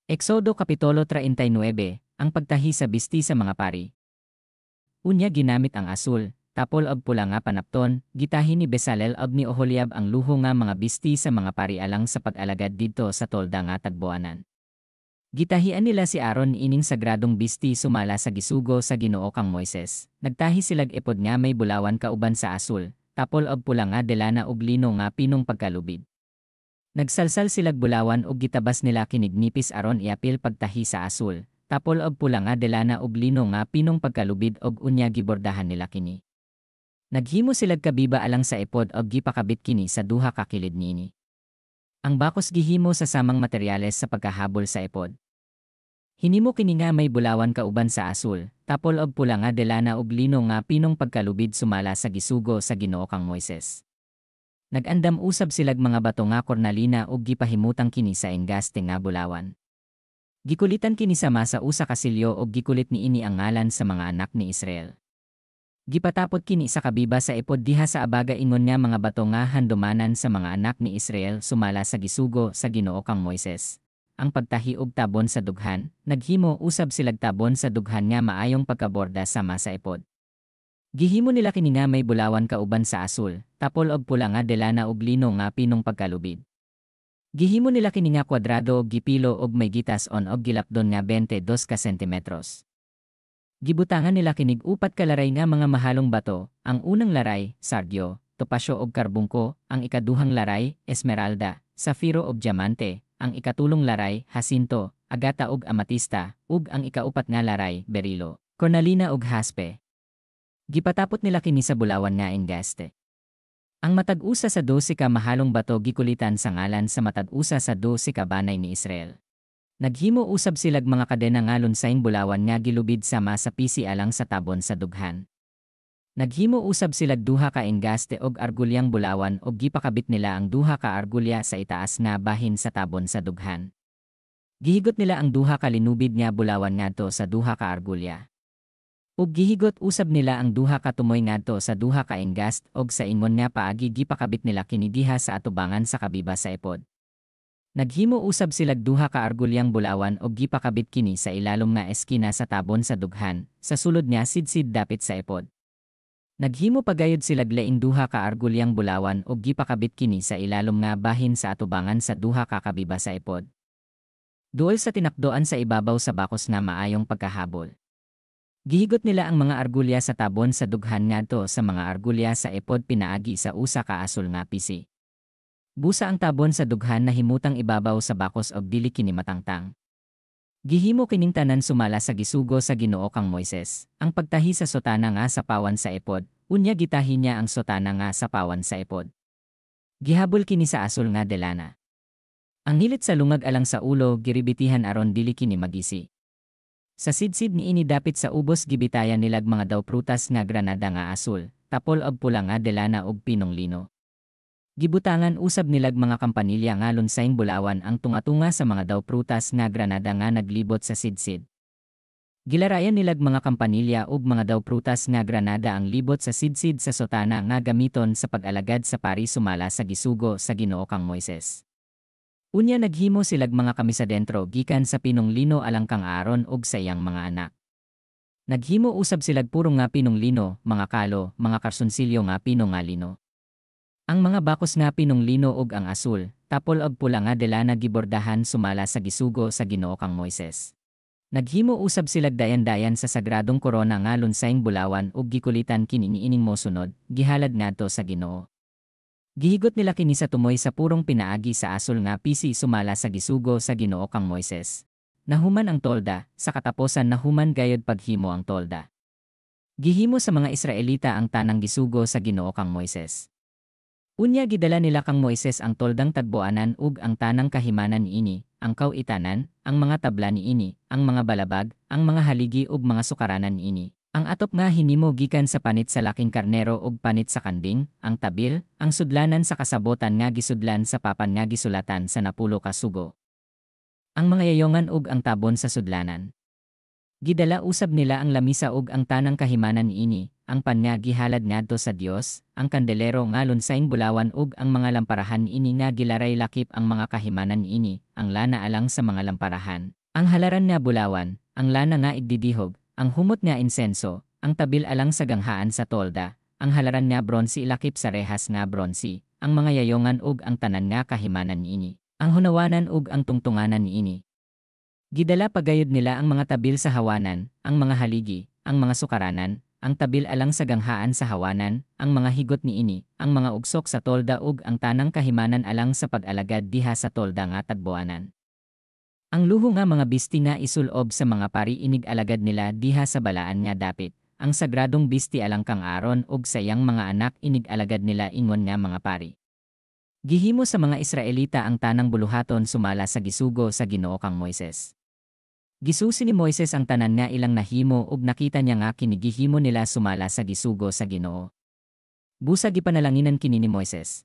Exodo Kapitulo 39, ang pagtahi sa bisti sa mga pari. Unya ginamit ang asul, tapol og pula nga panapton, gitahi ni Bezalel ug ni Oholiab ang luho nga mga bisti sa mga pari alang sa pag-alagad didto sa tolda nga tagboanan. Gitahian nila si Aaron ining sagradong bisti sumala sa gisugo sa Ginoo kang Moises. Nagtahi silag epod nga may bulawan kauban sa asul, tapol og pula nga delana ug lino nga pinong pagkalubid. Nagsalsal silag bulawan ug gitabas nila kinig nipis aron iapil pagtahi sa asul, tapol og pula nga delana ug lino nga pinong pagkalubid og unya gibordahan nila kini. Naghimo silag kabiba alang sa epod og gipakabit kini sa duha ka kilid niini. Ang bakos gihimo sa samang materyales sa pagkahabol sa epod. Hinimo kini nga may bulawan kauban sa asul, tapol og pula nga delana ug lino nga pinong pagkalubid sumala sa gisugo sa Ginoo kang Moises. Nag-andam usab silag mga bato nga kornalina ug gipahimutang kini sa engaste nga bulawan. Gikulitan kini sama sa usa ka silyo ug gikulit niini ang ngalan sa mga anak ni Israel. Gipatapot kini sa kabiba sa epod diha sa abaga ingon nga mga bato nga handumanan sa mga anak ni Israel sumala sa gisugo sa Ginoo kang Moises. Ang pagtahi og tabon sa dughan, naghimo usab silag tabon sa dughan nga maayong pagkaborda sama sa epod. Gihimo nila kini nga may bulawan kauban sa asul, tapol og pula nga delana ug lino nga pinong pagkalubid. Gihimo nila kini nga kwadrado og gipilo og may gitas-on og gilapdon nga 22 ka sentimetros. Gibutangan nila kinig upat ka laray nga mga mahalong bato, ang unang laray, sardio, topasyo og karbungko, ang ikaduhang laray, esmeralda, safiro og diamante, ang ikatulong laray, hasinto, agata ug amatista, ug ang ikaupat nga laray, berilo, cornalina ug haspe. Gipatapot nila kini sa bulawan nga engaste. Ang matag usa sa 12 ka mahalong bato gikulitan sa ngalan sa matag usa sa 12 ka banay ni Israel. Naghimo usab silag mga kadena nga lunsaing bulawan nga gilubid sama sa pisi alang sa tabon sa dughan. Naghimo usab silag duha ka engaste og argulyang bulawan og gipakabit nila ang duha ka argulya sa itaas nga bahin sa tabon sa dughan. Gihigot nila ang duha ka linubid nga bulawan ngadto sa duha ka argulya. Ug gihigot usab nila ang duha ka tumoy ngadto sa duha ka engast og sa ingon nga paagi gipakabit nila kini diha sa atubangan sa kabiba sa epod. Naghimo usab silag duha ka argulyang bulawan og gipakabit kini sa ilalom nga eskina sa tabon sa dughan, sa sulod nga sidsid dapit sa epod. Naghimo pagayod silag laing duha ka argulyang bulawan og gipakabit kini sa ilalom nga bahin sa atubangan sa duha ka kabiba sa epod. Duol sa tinakdoan sa ibabaw sa bakos nga maayong pagkahabol. Gihigot nila ang mga argulya sa tabon sa dughan ngadto sa mga argulya sa epod pinaagi sa usa ka asul nga pisi. Busa ang tabon sa dughan nahimutang ibabaw sa bakos og dili kini matangtang. Gihimo kining tanan sumala sa gisugo sa Ginoo kang Moises. Ang pagtahi sa sotana nga sapawan sa epod, unya gitahi niya ang sotana nga sapawan sa epod. Gihabol kini sa asul nga delana. Ang hilit sa lungag alang sa ulo giribitihan aron dili kini magisi. Sa sidsid niini dapit sa ubos gibitayan nilag mga daw prutas nga granada nga asul, tapol og pula nga delana ug pinong lino. Gibutangan usab nilag mga kampanilya nga lunsaing bulawan ang tunga-tunga sa mga daw prutas nga granada nga naglibot sa sidsid. Gilarayan nilag mga kampanilya ug mga daw prutas nga granada ang libot sa sidsid sa sotana nga gamiton sa pag-alagad sa pari sumala sa gisugo sa Ginoo kang Moises. Unya naghimo silag mga kamisa dentro gikan sa pinong lino alang kang Aaron ug sa iyang mga anak. Naghimo usab silag puro nga pinong lino, mga kalo, mga karsonsilyo nga pino nga lino. Ang mga bakos nga pinong lino ug ang asul, tapol og pula nga delana gibordahan sumala sa gisugo sa Ginoo kang Moises. Naghimo usab silag dayan-dayan sa sagradong korona nga lunsaing bulawan ug gikulitan kini niining mosunod, gihalad ngadto sa Ginoo. Gihigot nila kini sa tumoy sa purong pinaagi sa asul nga pisi sumala sa gisugo sa Ginoo kang Moises. Nahuman ang tolda, sa katapusan nahuman gayod paghimo ang tolda. Gihimo sa mga Israelita ang tanang gisugo sa Ginoo kang Moises. Unya gidala nila kang Moises ang toldang tagboanan ug ang tanang kahimanan niini, ang kaw-itanan, ang mga tabla niini, ang mga balabag, ang mga haligi ug mga sukaranan niini. Ang atop nga hinimo gikan sa panit sa laking karnero ug panit sa kanding, ang tabil, ang sudlanan sa kasabotan nga gisudlan sa papan nga gisulatan sa 10 ka sugo. Ang mga yayongan ug ang tabon sa sudlanan. Gidala usab nila ang lamisa ug ang tanang kahimanan niini, ang pan nga gihalad ngadto sa Dios, ang kandelero nga lunsaing bulawan ug ang mga lamparahan niini nga gilaray lakip ang mga kahimanan niini, ang lana alang sa mga lamparahan, ang halaran nga bulawan, ang lana nga igdidihog, ang humot nga insenso, ang tabil alang sa ganghaan sa tolda, ang halaran nga bronse lakip sa rehas nga bronse, ang mga yayongan ug ang tanan nga kahimanan niini, ang hunawanan ug ang tungtunganan niini. Gidala pagayod nila ang mga tabil sa hawanan, ang mga haligi, ang mga sukaranan, ang tabil alang sa ganghaan sa hawanan, ang mga higot niini, ang mga ugsok sa tolda ug ang tanang kahimanan alang sa pag-alagad diha sa tolda nga tagboanan. Ang luho nga mga bisti nga isulob sa mga pari inig-alagad nila diha sa balaan nga dapit, ang sagradong bisti alang kang Aaron ug sa iyang mga anak inig-alagad nila ingon nga mga pari. Gihimo sa mga Israelita ang tanang buluhaton sumala sa gisugo sa Ginoo kang Moises. Gisusi ni Moises ang tanan nga ilang nahimo ug nakita niya nga kini gihimo nila sumala sa gisugo sa Ginoo. Busa gipanalanginan kini ni Moises.